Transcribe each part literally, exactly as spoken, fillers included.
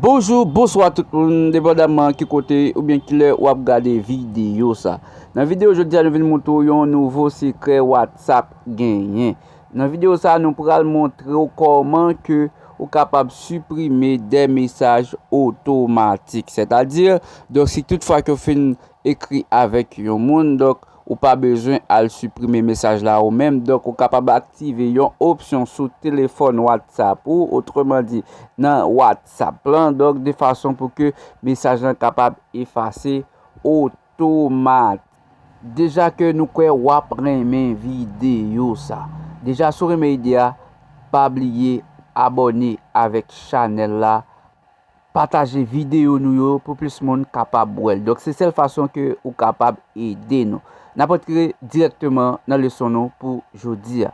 Bonjou, bonswa tout moun, depandamman ki kote oubyen ki lè w ap gade videyo sa. Nan videyo jodi a, nou vin montre w yon nouvo sekrè WhatsApp genyen. Nan videyo sa, nou pral montre w kòman ke ou kapab siprime de mesaj otomatik. Sètadi, donk, si tout fwa ke w fin ekri avèk yon moun, donk, ou pa bezwen al siprime mesaj la ou menm. Donk, ou kapab aktive yon opsyon sou telefòn WhatsApp ou, otreman di, nan WhatsApp lan, donk, de fason pou ke mesaj lan kapab efase otomatik. Deja ke nou kwè w ap renmen videyo sa. Deja, si w renmen ide a, pa bliye abòne avèk chanèl la, pataje videyo nou yo pou plis moun kapab wè l. Donk, se sèl fason ke ou kapab ede nou. N ap antre dirèkteman nan leson nou pou jodi a.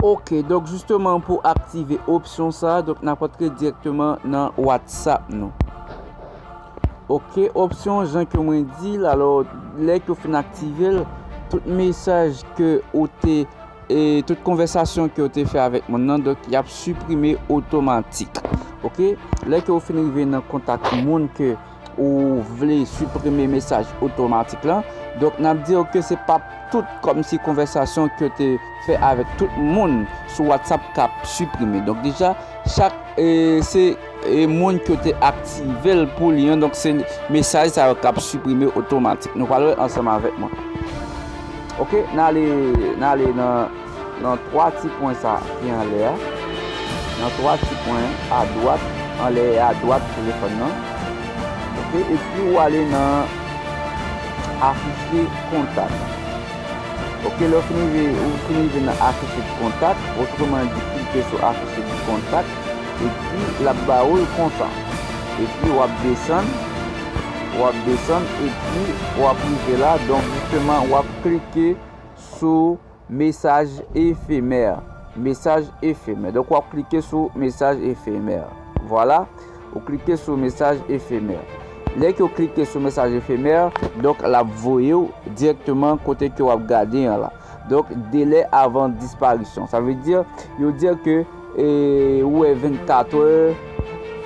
Ok, donk, jisteman, pou aktive opsyon sa, donk, n ap antre dirèkteman nan WhatsApp nou. Ok, opsyon, jan ke mwen di l, alò, lè ke w fin aktive l, tout mesaj ke ou te, e tout konvèsasyon ke w te fè avèk moun nan, donk, y ap siprime otomatik. Ok, lè ke w fin rive nan kontak moun ke ou vle siprime mesaj otomatik lan, donk, n ap di w ke se pa tout kòmsi konvèsasyon ke w te fè avèk tout moun sou WhatsApp k ap siprime. Donk, deja, chak, e, se, e, moun ke w te aktive l pou li an, donk, se mesaj sa yo k ap siprime otomatik. Nou pral wè ansanm avèk mwen. Ok, n ale, n ale nan, nan twa ti pwen sa ki anlè a. Nan twa ti pwen adwat, anlè e adwat telefòn nan. Ok, epi w ale nan afiche kontak. Ok, lè w fin rive, ou fin rive nan afiche kontak, otreman di, klike sou afiche kontak, epi l ap ba ou l konsa. Epi w ap desann, w ap desann, epi w ap rive la. Donk, jisteman, w ap klike sou mesaj efemè. Mesaj efemè. Donk, w ap klike sou mesaj efemè. Vwala, ou klike sou mesaj efemè. Lè ke w klike sou mesaj efemè, donk, l ap voye w dirèkteman kote ke w ap gade an la. Donk, delè avan disparisyon. Sa vle di, yo di ke, e, ou wè vennkat è,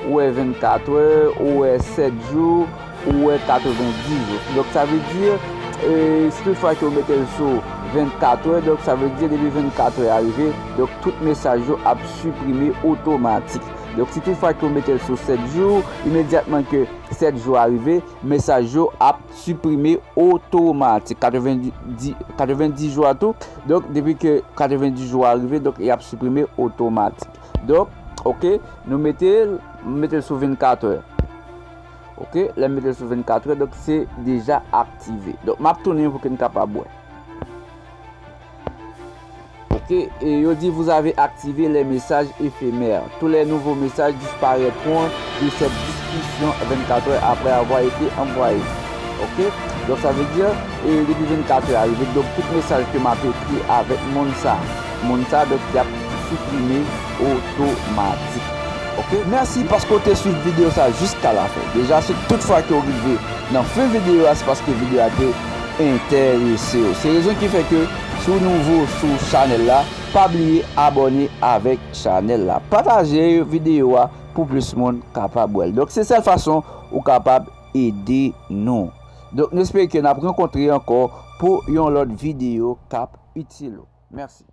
ou wè vennkat è, ou wè sèt jou, ou wè katrevenndis jou. Donk, sa vle di, e, si tout fwa ke w mete l sou vennkat è, donk, sa vle di, depi vennkat è a rive, donk, tout mesaj yo ap siprime otomatik. Donk, si tout fwa ke w mete l sou sèt jou, imedyatman ke sèt jou a rive, mesaj yo ap siprime otomatik. Katrevenndis, katrevenndis jou a tou. Donk, depi ke katrevenndis jou a rive, donk, y ap siprime otomatik. Donk, ok, nou mete l, mete l sou vennkat è. Ok, lè m mete l sou vennkat è, donk, se deja aktive. Donk, m ap tounen pou ke n kapab wè. Ok, et yo di, vous avez activé les messages éphémères. Tous les nouveaux messages disparaîtront de cette discussion vingt-quatre heures après avoir été envoyés. Ok, donk, sa vle di, e, depi vennkat è a rive, donk, tout mesaj ke m ap ekri avèk moun sa, moun sa, donk, y ap siprime otomatik. Ok, mèsi paske w te swiv videyo sa jiska lafen. Deja, si tout fwa ke w rive nan fen videyo a, se paske videyo a te enterese w. Se rezon ki fè ke si w nouvo sou chanèl la, pa bliye abòne avèk chanèl la. Pataje videyo a pou plis moun kapab wè l. Donk, se sèl fason ou kapab ede nou. Donk, nou espere ke n ap rankontre ankò pou yon lòt videyo k ap itil ou. Mèsi.